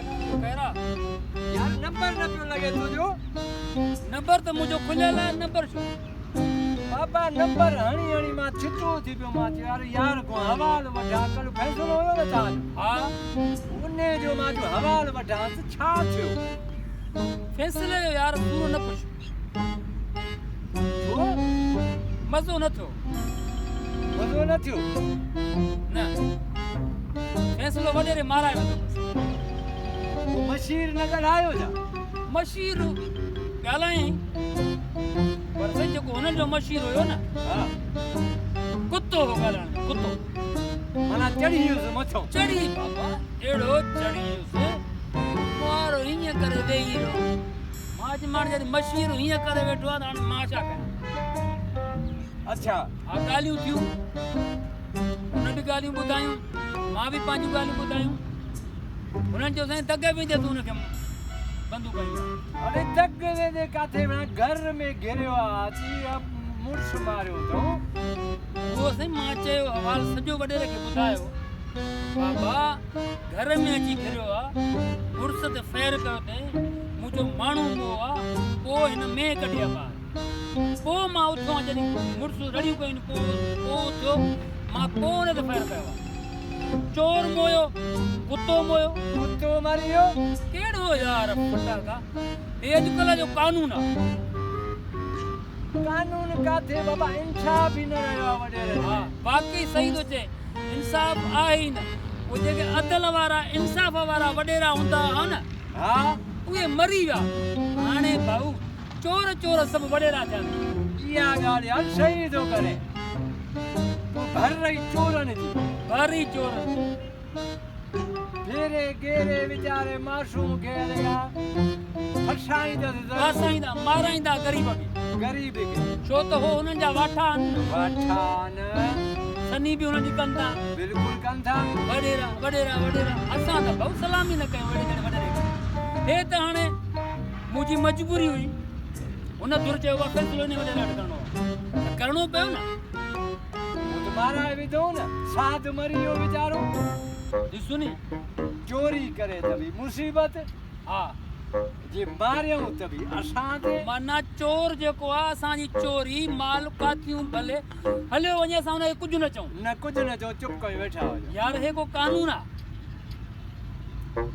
ڦٽاڪا منهنجو خير آ. يار نمبر نه پيو لڳي تنهنجو. نمبر ته منهنجو کليل آهي نمبر ڇو. بابا نمبر هڻي هڻي مان ڇتو ٿي پيو مان چيو يار يار کان حوال وٺان ڪلهه فيصلو هيو نه توهان جو. ها. انهي جو مان چيو حوال وٺانس ڇا ٿيو. فيصلي جو يار پورو نه پڇ. ڇو؟ مزو نه ٿيو. مزو نه ٿيو؟ نه. فيصلو وڏيري مارائي وڌو بس. پوء مشير نه ڳالهايو ڇا؟ مشير ڳالهايائين پر سائين جيڪو هنن جو مشير هيو نه. ها. ڪتو هو ڳالهائڻ ۾ ڪتو. معنيٰ چڙهي ويس مٿو. چڙهي بابا اهڙو چڙهي ويس وارو هيئن ڪري ويهي رهيو. مان چيم هاڻي جڏهن مشير هيئن ڪري ويٺو آهي ته هاڻي مان ڇا ڪيان. اڇا. ها ڳالهيون ٿيون. هن به ڳالهيون ٻڌايون، مان به پنهنجون ڳالهيون ٻڌايون. هنن چيو سائين دڳ ويندي تون هن کي بندوق هنئي آهي. اڙي دڳ ويندي ڪاٿي ڀيڻا گهر ۾ گهريو آ اچي مڙس ماريو اٿئون. اهو سائين مان چيو حوال سڄو وڏيري کي ٻڌايو. بابا گهر ۾ اچي گهريو آ، مڙس تي فير ڪيو اٿئي، مون چيو ماڻهو مئو آ، پوء هن مينهن ڪڍي آ ٻاهر. پوء مان اٿيو آهيان جڏهن مڙس رڙيون ڪيون پوء پوء اٿيو مان پوء ان تي فير ڪيو آ. چور مويو، ڪتو مويو. ڪتو مري ويو. ڪهڙو يار ڦٽاڪا، هي اڄڪلهه جو قانون آ. قانون ڪاٿي بابا انصاف ئي نه رهيو آ وڏيرن ۾. ها واقعي صحيح ٿو چئين انصاف آهي ئي نه اهي جيڪي عدل وارا انصاف وارا وڏيرا هوندا ها نه ها اهي مري ويا هاڻي ڀائو چور چور سڀ وڏيرا ٿيا آهن. اها ڳالهه يار صحيح ٿو ڪرين پوء ڀر ئي چورن جي. ڀر ئي چورن جي. ڦيري گيري ويچاري معصوم کي اليا ڦسائيندس ضرور. ڦاسائيندا مارائيندا غريب کي. غريب کي. ڇو ته هو هنن جا واٺا آهن نه. واٺا آهن. سني به هنن جي ڪن ٿا. بلڪل ڪن ٿا. وڏيرا وڏيرا وڏيرا اسان ته ڀئو سلام ئي نه ڪيون اهڙي جهڙي وڏيري کي. هي ته هاڻي منهنجي مجبوري هئي. هن ڌر چيو اها فيصلو انهي وڏيري وٽ ڪرڻو آهي ته ڪرڻو پيو نه. هو ته مارائي وڌو نه. ساڌ مري ويو ويچارو. ڏسو ني. چوري ڪري ته به مصيبت. ها. جي ماريائون ته به اسان تي. معنيٰ چور جيڪو آ اسان جي چوري مال ڪاٿيون ڀلي هليو وڃي اسان ان کي ڪجهه نه چئون. نه ڪجهه نه چئون چپ ڪيون ويٺا هجون. يار هي ڪو قانون آ.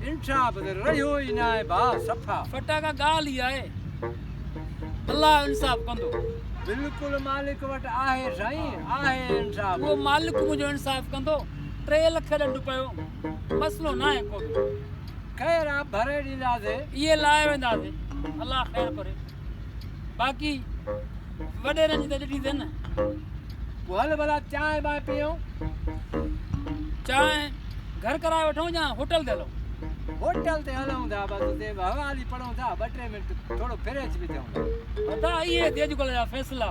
انصاف ته رهيو ئي ناهي ڀاء صفا. ڦٽاڪا ڳالهه ئي آهي. الله انصاف ڪندو. بلڪل مالڪ وٽ آهي سائين آهي انصاف. اهو مالڪ منهنجو انصاف ڪندو. 3 لک ڏنڊ پيو مسئلو ناهي ڪو به. خير آ ڀري ڏينداسي. اهي لاهي وينداسي الله خير ڪري باقي وڏيرن جي ته ڏٺي ٿي نه. پوء هل ڀلا چانهه بانهه پيئون. چانهه گهر ڪرائي وٺون يا هوٽل تي هلون؟ هوٽل تي هلون ٿا بس اتي حوالي پڙهون ٿا ٻه ٽي منٽ ٿورو فريش به ٿيون ٿا. ادا اهي ٿي اڄڪلهه جا فيصلا.